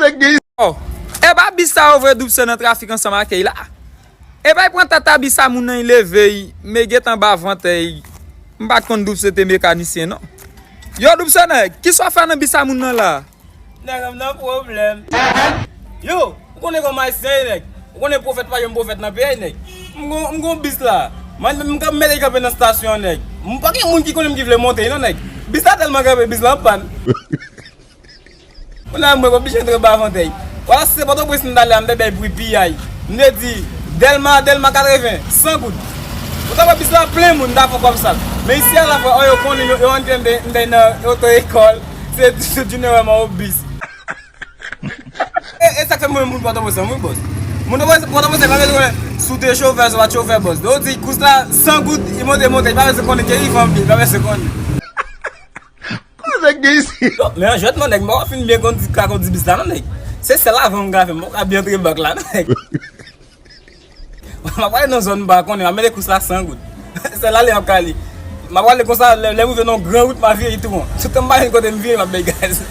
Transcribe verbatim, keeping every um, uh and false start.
Oh, e pa bis sa yo voye Doubson nan trafik ansanm ak Key la? E pa y pran tata bis a moun nan, y leve y, men gentan ba vantèy. M pa t konn Doubson te mekanisyen non. Yo Doubson, nèg, kisa w fè nan bis a moun nan la? Nèg, m nan pwoblèm. Yo, ou konnen kòman ayisyen ye, nèg. Ou konnen pwofèt pa janm pwofèt nan peyi, nèg. M gon, m gon bis la. Mwen menm m ka mete kanpe nan estasyon an, nèg. M pa gen moun ki konnen m ki vle monte non, nèg. Bis la tèlman kanpe, bis la an pàn. Kounye a mwen oblije antre ba vantèy. Wala, si se Pòtoprens m t ale a, m te bay pri piyay. M te di Dèlma, Dèlma katreven, san goud. Ou ta wè bis la plen moun, m ta fè kòb sal. Men isi a la fwa, oh, yo konnen, yo, yo antre m te, m te nan oto ekòl. Se, se Junior wè m an bis. E, e sa k fè mwen moun Pòtoprens lan, wi, bòs. Moun Pòtoprens, Pòtoprens lan, pa bezwen konnen si w te chofè, si w pa t chofè, bòs. Lè w di kous la san goud, li monte, monte, li pa bezwen konnen ke li vann, li pa bezwen konnen. Kòman nèg gen isi? Yo, men an jwèt non, nèg, m pa fin byen kondi, ka kondi bis la, non, nèg. Se sèl avan m ka fè, m pa ka byen antre bak la, non, nèg. M ap prale nan zòn m pa konnen, m ap mete kous la san goud. Sèl ale m ap kale. M ap prale konsa, lè, lè m rive nan gran wout, m ap vire tou. Toutan m pa jwenn kote m vire, m ap bay gaz.